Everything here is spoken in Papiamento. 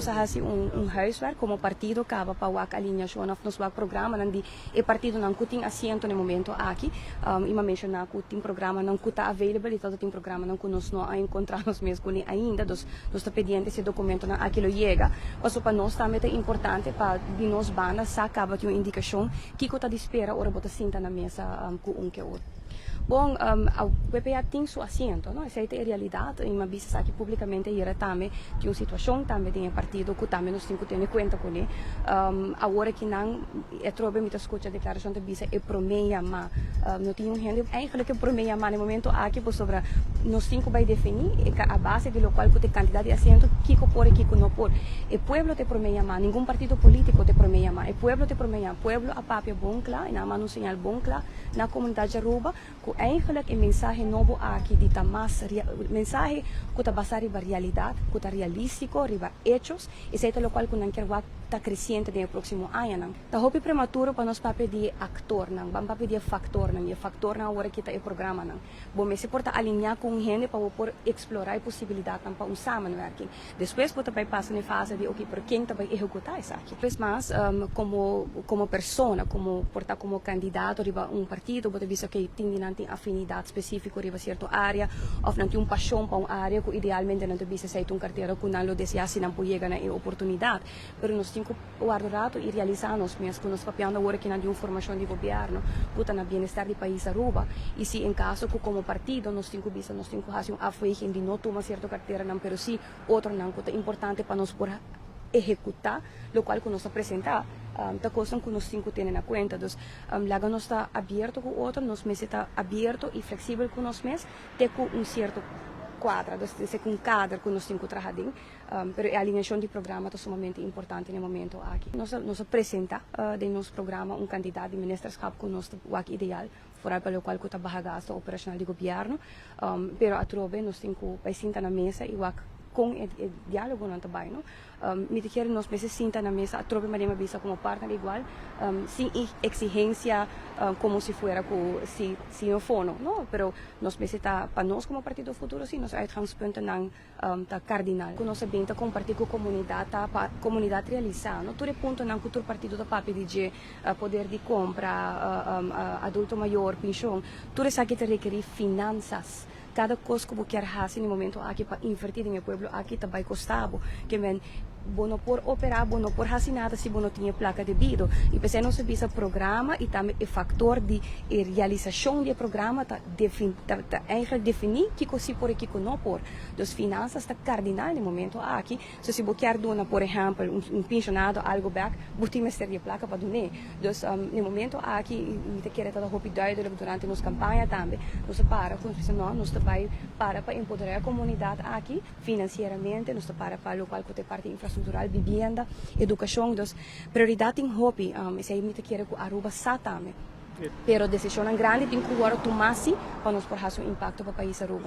Nos a hasi un huiswerk como partido caba pa wak alineacion of nos wak programanan di e partidonan cu tin asiento na e momento aki. Y mi a menciona cu tin programanan cu ta available y tot tin programanan cu nos no a encontra nos mes cune ainda. Dus nos ta pendiente si e documentonan aki lo yega. Paso pa nos tambe ta importante pa di nos banda sa caba tin un indicacion kico ta di spera ora bo ta sinta na mesa cu un ke otro. Bon, PPA tin su asiento, no? Esey ta e realidad y mi a bisa esaki publicamente ayera tambe. Tin un situacion tambe den e partido cu tambe nos tin cu tene cuenta cune. Awor aki nan e trobe mi ta scucha declaracion ta bisa e prome yama. No tin un hende eigenlijk e prome yama na e momento aki pasobra nos tin cu bay defini a base di locual cu ta e cantidad di asiento kico por y kico no por. E pueblo ta e prome yama, ningun partido politico ta e prome yama. E pueblo ta e prome yama. Pueblo a papia bon cla y nan a manda un señal bon cla na comunidad di Aruba cu eigenlijk e mensahe nobo aki di ta mas mensahe cu ta basa riba realidad, cu ta realistico, riba hechos, esey ta locual cu nan kier wak ta creciente den e proximo añanan. Ta hopi prematuro pa nos papia di e actornan, ban papia di e factornan, y e factornan awor aki ta e programanan. Bo mester por ta alinea cu un hende pa bo por explora e posibilidadnan pa un samenwerking. Despues bo ta bay pasa na e fase di, ok, pero ken ta bay ehecuta esaki? Pues mas como como persona, como por ta como candidato riba un partido, bo ta bisa, ok, tin di nan tin afinidad specifico riba cierto area, of nan tin un pasion pa un area cu idealmente nan ta bisa esey ta un cartera cu nan lo desea si nan por yega na e oportunidad. Pero nos tin cu warda rato y realisa nos mes cu nos papiando awor aki nan di un formacion di gobierno cu ta na bienestar di pais Aruba, y si en caso cu como partido nos tin cu bisa nos tin cu haci un afweging di no tuma cierto carteranan pero si otronan cu ta importante pa nos por ehecuta locual cu nos a presenta, ta cosnan cu nos tin cu tene na cuenta. Dus laga nos ta abierto cu otro, nos mester ta abierto y flexibel cu nos mes te cu un cierto cuadra, dus te cu un kader cu nos tin cu traha den. Pero e alineacion di programa ta sumamente importante na e momento aki. Nos a presenta den nos programa un cantidad di ministerschap cu nos ta wak ideal, vooral pa locual cu ta baha gasto operacional di gobierno. Pero atrobe nos tin cu bay sinta na mesa y wak con e dialogonan ta bay, no? Mi ta kere nos mester sinta na mesa atrobe manera mi a bisa como partner igual, sin exigencia como si fuera cu si si no fono, no? Pero nos mester ta, pa nos como Partido Futuro si nos uitgangspuntennan ta cardinal. Cu nos a bin ta comparti cu comunidad ta pa comunidad realisa, no? Tur e puntonan cu tur partido ta papia di dje, poder di compra, adulto mayor, pension, tur esaki ta rekeri finanzas. Cada cos cu bo kier haci na e momento aki pa inverti den e pueblo aki ta bay costa bo. Ke men bo no por opera, bo no por haci nada si bo no tin e placa debido. Y p'esey nos a bisa programa y tambe e factor di e realisacion di e programa ta ta eigenlijk defini kico si por y kico no por. Dus finanzas ta cardinal na e momento aki. So si bo kier duna por ehempel un pensionado algo bek, bo tin mester di e placa pa dun'é. Dus na e momento aki mi ta kere ta hopi duidelijk durante nos campaña tambe, nos a para cu nos bisa no, nos ta bay para pa empodera e comunidad aki financieramente, nos ta para pa locual cu ta e parti infrastructural, bibienda, educacion. Dus prioridad tin hopi, esey mi ta kere cu Aruba sa tambe. Pero decisionnan grandi tin cu worde tuma si pa nos por haci un impacto pa pais Aruba.